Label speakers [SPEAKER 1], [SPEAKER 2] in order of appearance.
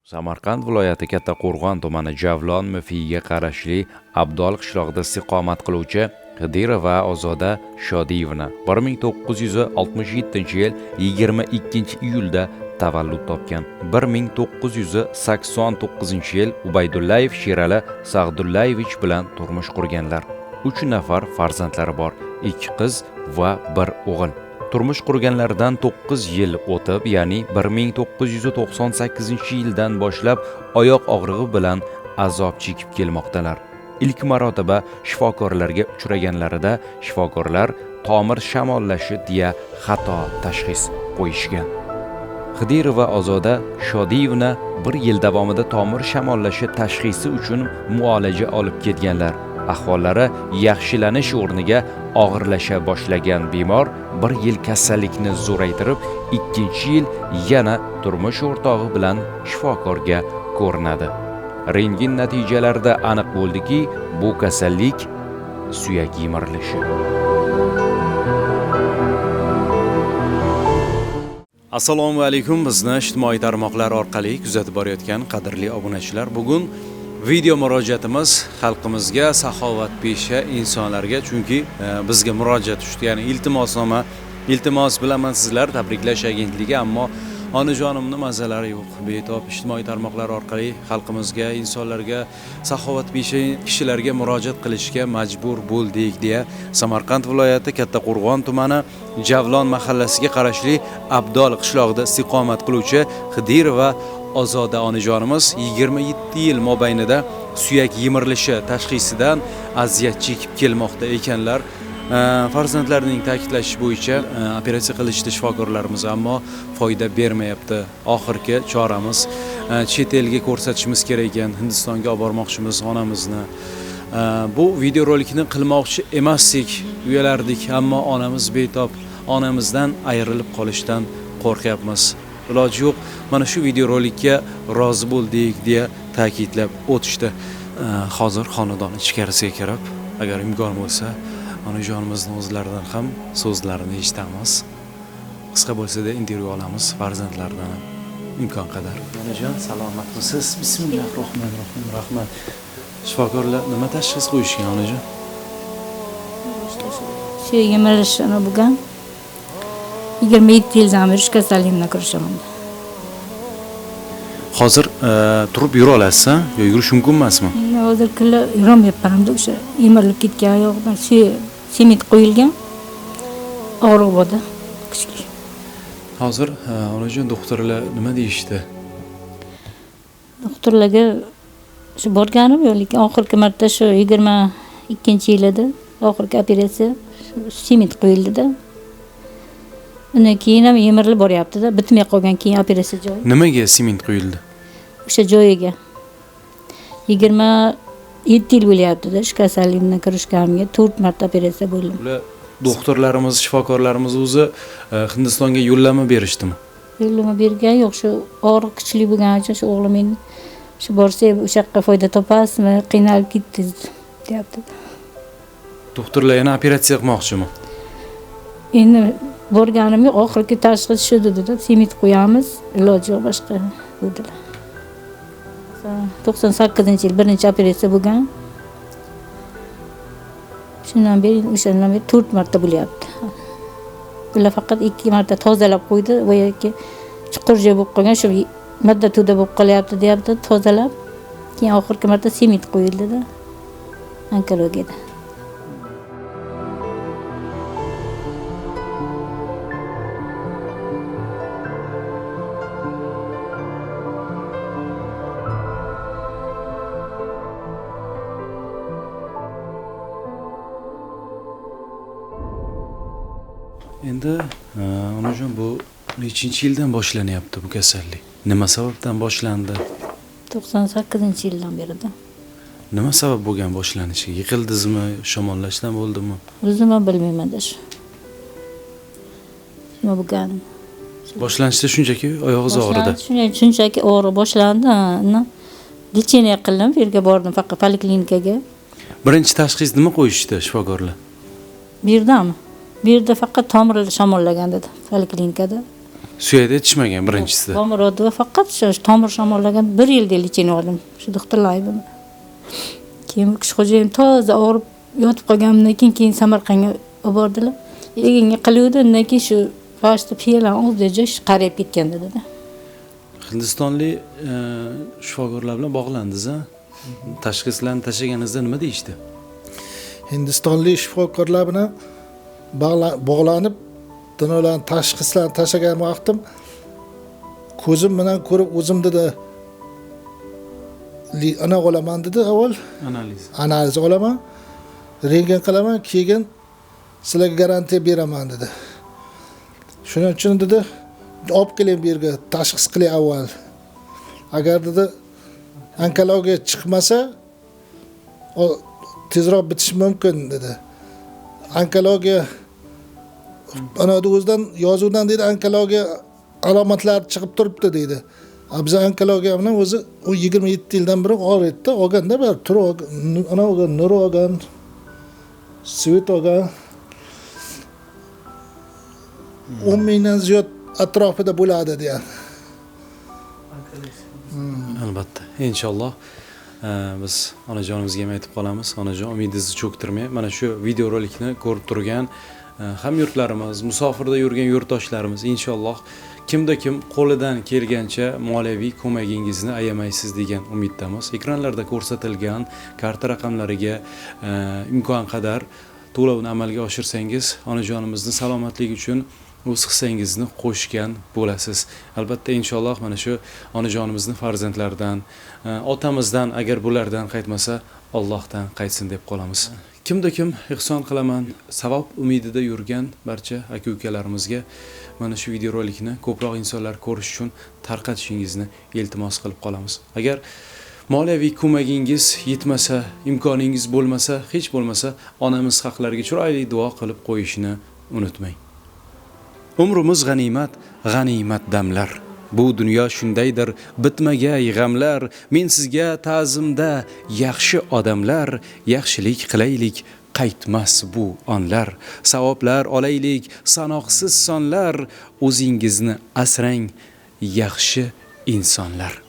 [SPEAKER 1] Samarqand viloyati Kattaqo'rg'on tumani Javlon MFIga qarashli Abdol qishlog'ida istiqomat qiluvchi Xidirova Ozoda Shodiyevna 1967-yil 22-iyulda tavallud topgan. 1989-yil Ubaydullayev Sherali Sag'dullayevich bilan turmush qurganlar. 3 nafar farzandlari bor, 2 qiz va 1 o'g'il. Turmush qurganlaridan 9 yil o'tib, ya'ni 1998-yildan boshlab oyoq og'rig'i bilan azob chekib kelmoqdalar. Ilk marotaba shifokorlarga uchraganlarida shifokorlar tomir shamollashi deya xato tashxis qo'yishgan. Xidirova Ozoda Shodiyevna 1 yil davomida tomir shamollashi tashxisi uchun muolaja olib kelganlar. Ahvollari yaxshilanish o'rniga og'irlasha boshlagan bemor 1 yil kasallikni zo'raytirib, 2-yil yana turmush o'rtog'i bilan shifokorga ko'rinadi. Rentgen natijalarida aniq bo'ldiki, bu kasallik suyak yemirilishi. Assalomu alaykum, bizni ijtimoiy tarmoqlar orqali kuzatib borayotgan qadrli obunachilar. Bugun video murojaatimiz xalqimizga, saxovatpesha insonlarga, chunki bizga murojaat tushdi, ya'ni iltimosnoma. Iltimos bilaman sizlar tabriklash agentligi, ammo onajonimning mazalari yo'q. Betob ijtimoiy tarmoqlar orqali xalqimizga, insonlarga, saxovatpesha kishilarga murojaat qilishga majbur bo'ldik deya Samarqand viloyati Kattaqo'rg'on tumani Javlon mahallasiga qarashli Abdol qishlog'ida istiqomat qiluvchi Xidirova Ozoda onajonimiz 27 yil mobaynida suyak yemirilishi tashxisidan aziyat chekib kelmoqda ekanlar. Farzandlarining ta'kidlashi bo'yicha operatsiya qilishdi shifokorlarimiz, ammo foyda bermayapti. Oxirgi choramiz chet elga ko'rsatishimiz kerak ekan, Hindistonga olib bormoqchimiz onamizni. Bu videorolikni qilmoqchi emasdik, uyalardik, ammo onamiz betob, onamizdan ayrilib qolishdan qo'rqyapmiz. Iloji yo'q, mana shu videorolikka rozi bo'ldik deya ta'kidlab o'tishdi. Hozir xonadon ichkarisiga kirib, agar imkon bo'lsa, onajonimizni o'zlaridan ham so'zlarini eshitamiz. Qisqa bo'lsa-da intervyu olamiz farzandlaridan ham imkon qadar. Onajon, salomatmisiz? Bismillahirrohmanirrohim. Rahmat. Shifokorlar nima tashxis qo'yishgan onajon?
[SPEAKER 2] Shu yemirilish ana bo'lgan. 27 yildan beri shu kasallik bilan kurashaman.
[SPEAKER 1] Hozir turib yura olasiz, ha? Yo yurish mumkin emasmi?
[SPEAKER 2] Endi hozir killa yurolmayapman, o'sha yemirilib ketgan oyog'imdan sement qo'yilgan. Og'riq bo'ldi kuchli.
[SPEAKER 1] Hozir onajon doktorlar nima deyishdi?
[SPEAKER 2] Doktorlarga shu borganim yo'q, lekin oxirgi marta shu 22-yilida oxirgi operatsiya sement qo'yildi-da. Undan keyin ham yemirilib boryapti-da, bitmay qolgan keyin operatsiya joyi.
[SPEAKER 1] Nimaga sement qo'yildi?
[SPEAKER 2] O'sha joyiga. 27 yil bo'lyapti-da, shu kasallik bilan kurashganimga 4 marta operatsiya bo'ldim.
[SPEAKER 1] Ular doktorlarimiz, shifokorlarimiz o'zi Hindistonga yo'llanma berishdimi?
[SPEAKER 2] Yo'llanma bergan yo'q, shu og'riq kuchli bo'lgani uchun shu o'g'lim endi shu borsa o'sha yoqqa foyda topasizmi, qiynalib ketdingiz deyapti.
[SPEAKER 1] Doktorlar yana operatsiya qilmoqchimi?
[SPEAKER 2] Endi borganim yo'q, oxirgi tashxis shu dedi-da, sement qo'yamiz, iloji yo'q boshqa dedilar. 98-yil birinchi operatsiya bo'lgan. Shundan beri, o'shandan beri 4 marta bo'lyapti. Ular faqat 2 marta tozalab qo'ydi, boyagi chuqur joy bo'lib qolgan, shu madda to'da bo'lib qolyapti deyapti, tozalab. Keyin oxirgi marta sement qo'yildi-da onkologiyada.
[SPEAKER 1] Endi onajon, bu nechinchi yildan boshlanyapti bu kasallik? Nima sababdan boshlandi?
[SPEAKER 2] 98-yildan beri-da.
[SPEAKER 1] Nima sabab bo'lgan boshlanishiga? Yiqildingizmi, shamollashdan bo'ldimi?
[SPEAKER 2] O'zim ham bilmayman-da shu. Nima bo'lganini.
[SPEAKER 1] Boshlanishda shunchaki oyog'ingiz og'ridi.
[SPEAKER 2] Shunchaki og'riq boshlandi. Lecheniya qildim, bu yerga bordim faqat poliklinikaga.
[SPEAKER 1] Birinchi tashxis nima qo'yishdi shifokorlar?
[SPEAKER 2] Bu yerdami? Bu yerda faqat tomir shamollagan dedi poliklinikada.
[SPEAKER 1] Suyakda yetishmagan birinchisida.
[SPEAKER 2] Bomurodova faqat shu tomir shamollagan 1 yilda lechение oldim. Shu doktorlar aybimi. Keyin bu kishi xo'jayim toza og'rib yotib qolganimdan keyin Samarqandga olib bordilar. Eginga qiluvdi, undan keyin shu boshda piyalarni og'zida joy qarayib ketgan dedi.
[SPEAKER 1] Hindistonlik shifokorlar bilan bog'landingiz, a? Tashxislarni tashlaganingizda nima deyishdi?
[SPEAKER 3] Hindistonlik shifokorlar bilan bog'lanib, ularni tashxislarni tashlagan vaqtim ko'zim bilan ko'rib o'zim dedi, ana olaman dedi avval. Analiz olaman, rentgen qilaman, keyin sizlarga garantiya beraman dedi. Shuning uchun dedi, olib keling bu yerga, tashxis qiling avval. Agar dedi onkologiya chiqmasa, tezroq bitishi mumkin dedi. Onkologiya ana o'zidan yozuvdan dedi, onkologiya alomatlari chiqib turibdi dedi. Biz onkologiya bilan o'zi u 27 yildan beri og'riydi, olganda bir tur ana olgan, nur olgan, svet olgan. 10 mingdan ziyod atrofida bo'ladi degan.
[SPEAKER 1] Albatta, inshaalloh biz onajonimizga ham aytib qolamiz. Onajon, umidingizni cho'ktirmang. Mana shu videorolikni ko'rib turgan ham yurtlarimiz, musofirda yurgan yurtdoshlarimiz inshaalloh kimda kim qo'lidan kelgancha moliyaviy ko'magingizni ayamaysiz degan umiddamiz. Ekranlarda ko'rsatilgan karta raqamlariga imkon qadar to'lovni amalga oshirsangiz, onajonimizni salomatligi uchun o'z hissangizni qo'shgan bo'lasiz. Albatta inshaalloh mana shu onajonimizni farzandlaridan, otamizdan agar bulardan qaytmasa, Allohdan qaytsin deb qolamiz. Kimda kim ihson qilaman, savob umidida yurgan barcha aka-ukalarimizga mana shu videorolikni ko'proq insonlar ko'rish uchun tarqatishingizni iltimos qilib qolamiz. Agar moliyaviy ko'magingiz yetmasa, imkoningiz bo'lmasa, hech bo'lmasa onamiz haqlariga chiroyli duo qilib qo'yishni unutmang. Umrimiz g'animat, g'animat damlar. Bu dunyo shundaydir, bitmagay g'amlar. Men sizga ta'zimda yaxshi odamlar, yaxshilik qilaylik, qaytmas bu onlar. Savoblar olaylik, sanoqsiz sonlar. O'zingizni asrang, yaxshi insonlar.